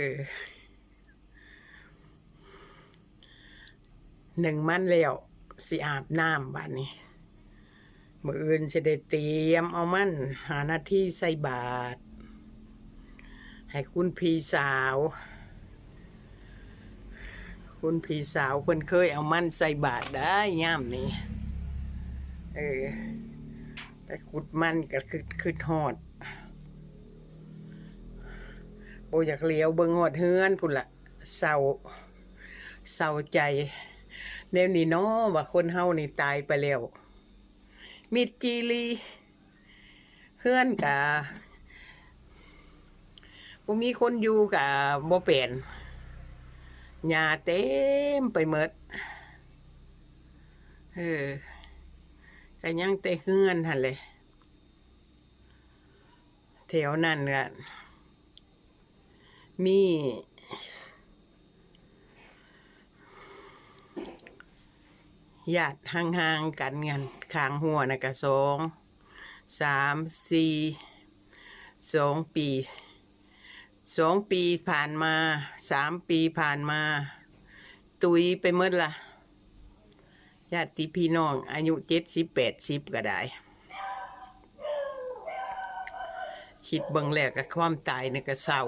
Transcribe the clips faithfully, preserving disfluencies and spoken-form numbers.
เออ หนึ่งมันแล้ว สิอาบน้ำบาดนี้ มื้ออื่นสิได้เตรียมเอามัน หาหน้าที่ใส่บาตร ให้คุณพี่สาว คุณพี่สาวเพิ่นเคยเอามันใส่บาตรได้ยามนี้ เออ ไปขุดมันก็คิด คิดฮอด บ่อยากเหลียวเบิ่งฮอดเฮือนพุ้นละ เศร้า เศร้าใจ แนวนี้เนาะ ว่าคนเฮานี่ตายไปแล้ว มิดจีรี เฮือนกะ บ่มีคนอยู่กะบ่แปลน หญ้าเต็มไปหมด เออ ก็ยังแต่เฮือนหั่นแหละ แถวนั้นกะ มีญาติห่างๆกัน งานข้างหัวน่ะกะสอง สาม สี่ สองปี สองปีผ่านมา สามปีผ่านมา ตุยไปหมดละ ญาติพี่น้องอายุเจ็ดสิบ แปดสิบก็ได้ คิดเบิ่งแล้วก็ความตายนี่ก็เศร้า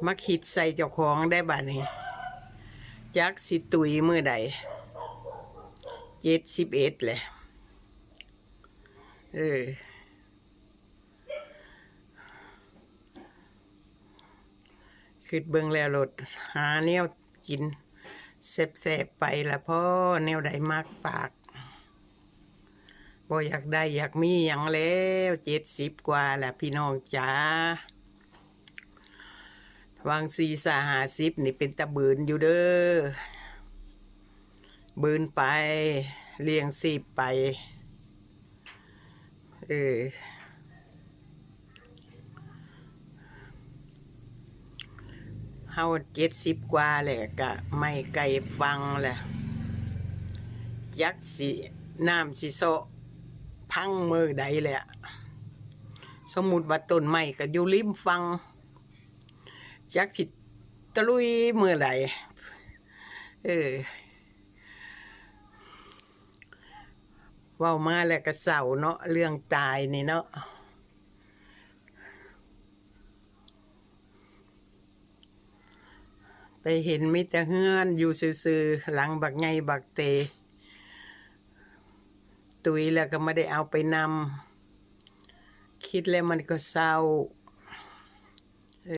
มาคิดใส่เจ้าของได้บัดนี้ จักสิตุยมื้อใด เจ็ดสิบเอ็ดแหละ เออ คิดเบิ่งแล้วโลด หาแนวกินแซ่บๆไปละพ่อ แนวใดมักปาก บ่อยากได้อยากมีหยังแล้ว เจ็ดสิบกว่าละพี่น้องจ๋า หว่างสี่ซาห้าสิบนี่เป็นตาบืนอยู่เด้อ บืนไป เลี้ยงชีพไป เออ เฮาเจ็ดสิบกว่าแล้ว ก็ไม้ใกล้ฝั่งแหละ จักสิ น้ำสิเซาะพังมื้อใดแหละ สมมุติว่าต้นไม้ก็อยู่ริมฝั่ง จักสิตะลุยมื้อใด เออ เว้ามาแล้วก็เศร้าเนาะ เรื่องตายนี่เนาะ ไปเห็นมีแต่เฮือนอยู่ซื่อๆ หลังบักใหญ่บักเต ตุยแล้วก็ไม่ได้เอาไปนำ คิดแล้วมันก็เศร้า